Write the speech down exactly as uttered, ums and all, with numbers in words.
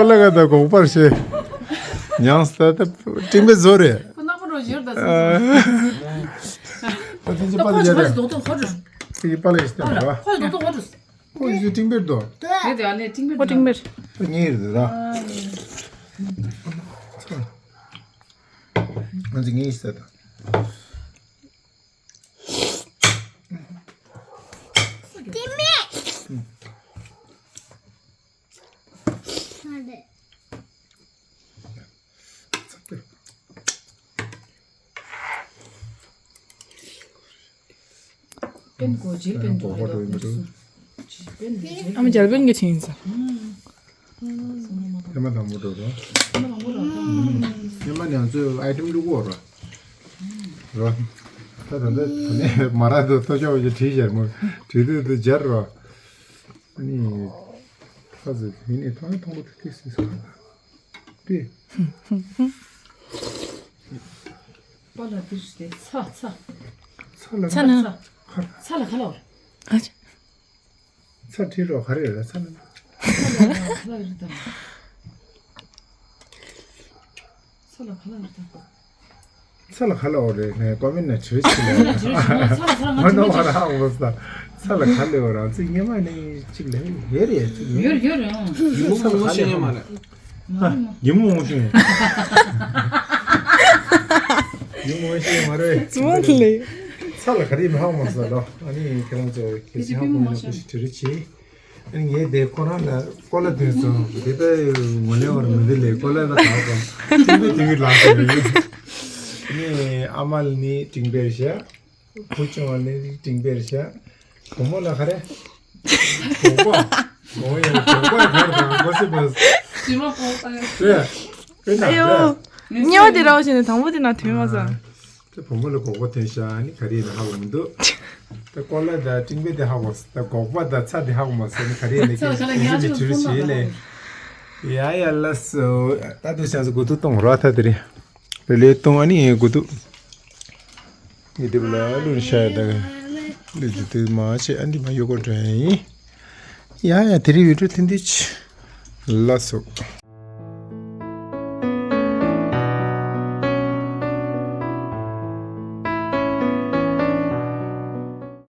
ཀོ་ལ་ག་ད་གོག་པར་ཤེས། ཉང་སྟ་ད་ཏིང་པེ་བཟོ་རེད། ཁོ་ནག་པོ་རོ་ཡོད་ད་སོང་སོང་། ད་ཏིང་ཅི་པ་ད་ལ་ཡོད་རེད། ད་ཁོ་ཅི་པ་ལ་ཡོད་རེད། ཏིང་ཅི་པ་ལ་ཡོད་རེད། ཁོ་ཅི་ཏིང་པེ་རེད་དོ། དེ་དེ་ཨ་ལེ་ཏིང་པེ་རེད། ཁོ་ཏིང་པེ་རེད། ཁོ་ངེས་རེད་ར། ང་ཚོ་ངེས་ཤེས་ད། པན་གོ་ཇིལ་པན་གོ་ཧ་ལས་ཨ་མ་ཇལ་པན་གྱི་ཆིན་ས། ཧེ་མ་དང་པོ་འགྲོ་རོགས། ཧེ་མ་ང་ཚོའི་ཨའི་ཊེམ་འགྲོ་གོ་ར། ར། ད་ད་ད་ད་ནས་མ་ར་ད་ཐོ་ཅོ་བ་ཅི་བྲིས་བཞག་མོ་བྲིས་དུས་དུ་སྦྱར་ར། ཨ་ནི། ཁ་ཟེར་ཡིན་ནས་ཐང་ཐང་པོ་དེ་དེ་སྲིད་ས་ལ་དེ། པ་ལ་དེ་རེད་དེ་ཚ་ཚ། ཚ་ལ་ཚ་ཚ་ན། ཁ། ཚ་ལ་ཁ་ལ་བར། ཨ་ཅེ། ཚ་ཁྲིད་རོགས་ག་རེ་རེད་ལ་ཚ་ལ། ཚ་ལ་ཁ་ལ་རེད་དམ། ཚ་ལ་ཁ་ལ་རེད་དམ། ཚ་ལ་ཁ་ལ་འོ་རེད་ནས་ཀོ་མེན་ན་བྲིས་ཆི་ལ། ཚ་ལ་ཁ་ལ་ང་ཚོ་བ་ར་ཧ་གོ་ས། ཚ་ལ་ཁ་ལ་འོ་རང་ཚིག་སྙེ་མ་ནི་གཅིག་ལ་ཡོད་རེད་ཚིག་ཡོད། ཡོད་ཡོད་རེད། ཡིན་མོ་ངོ་ཤེས་ཡོད་མ་རེད། ཡིན་མོ་ངོ་ཤེས་ཡོད་མ་རེད། ཚ་ལ་ག་རེ་མ་ཧ་གོ་མ་སོང་ལོ། ཨ་ནི་ཁྱེད་རང་ཚོ་གལ་སྲིད་ཧ་གོ་མ་ན་ཁུ་ཤི་བྲིས་རེད་ཆི། ངས་དེ་ཁོ་རང་ལ་ཀོ་ལ་དོན་སོང་དེ་ལྟ་ངོ་ལེ་བར་མི་འདི་ལས་ཀོ་ལ་ལ་ད་ཀོ་ཏིང་པེ་དེ་གི་ལག་ཏུ་ཡོད། ནི་ཨ་མ་ལ་ནི་ཏིང་པེ་རེད་ཤག་བུ་ཆུང་བ་ནི་ཏིང་པེ་རེད་ཤག་བུ་མོ་ལ་ག་རེ། གོག་པ། གོག་ཡ་གོག་པ་ག་རེ་དང་གོ་སི་བ། ཞི་མ་གོག་པ་ཡ། རེད། དཔེར་ན་ཨ་ཡོ། རེད། དམྱལ་བ་དེ་ར་བ་ཞིག་ནས་དང་པོ་དེ་ན་དོན་མ་ཟ། དེ་བུ་མོ་ལ་གོག་པ་ཐོན་ཤག་ནི་ག་རེ་ཡིན་ཧ་གོ་མི་འདུག་དེ་ཀོ་ལ་དང་ཏིང་པེ་དེ་ཧ་གོ་ས། དེ་གོག་པ་དང་ཚ་དེ་ཧ་གོ་མ་ས་ནི་ག་རེ་ཡིན་ལ་ཚ་ལ་ཁ་ལ་ཉག་ཅིག་ཕུང་ན་ལ། ཡ་ཡ་ལ་སོ། ད་དེ་ཤ་ཟ་གོ་ཐུག་གཏོང་ར་ཐ་དེ་རེད། རེ་ལེ་གཏོང་ཨ་ནི་ཡིན་གོ་ཐུག་ངས་དེ་བ་ལ་ལུན་ཤ་ཡ་ད་ལུས་དེ་དེ་མ་ཆེ་ཨ་འདི་མ་ཡོ་གོ་འདྲ་ཡིན། ཡ་ཡ་དེ་རེ་བི་ཀྲོ་ཐིན་དེ་ཆི། ལ་སོ།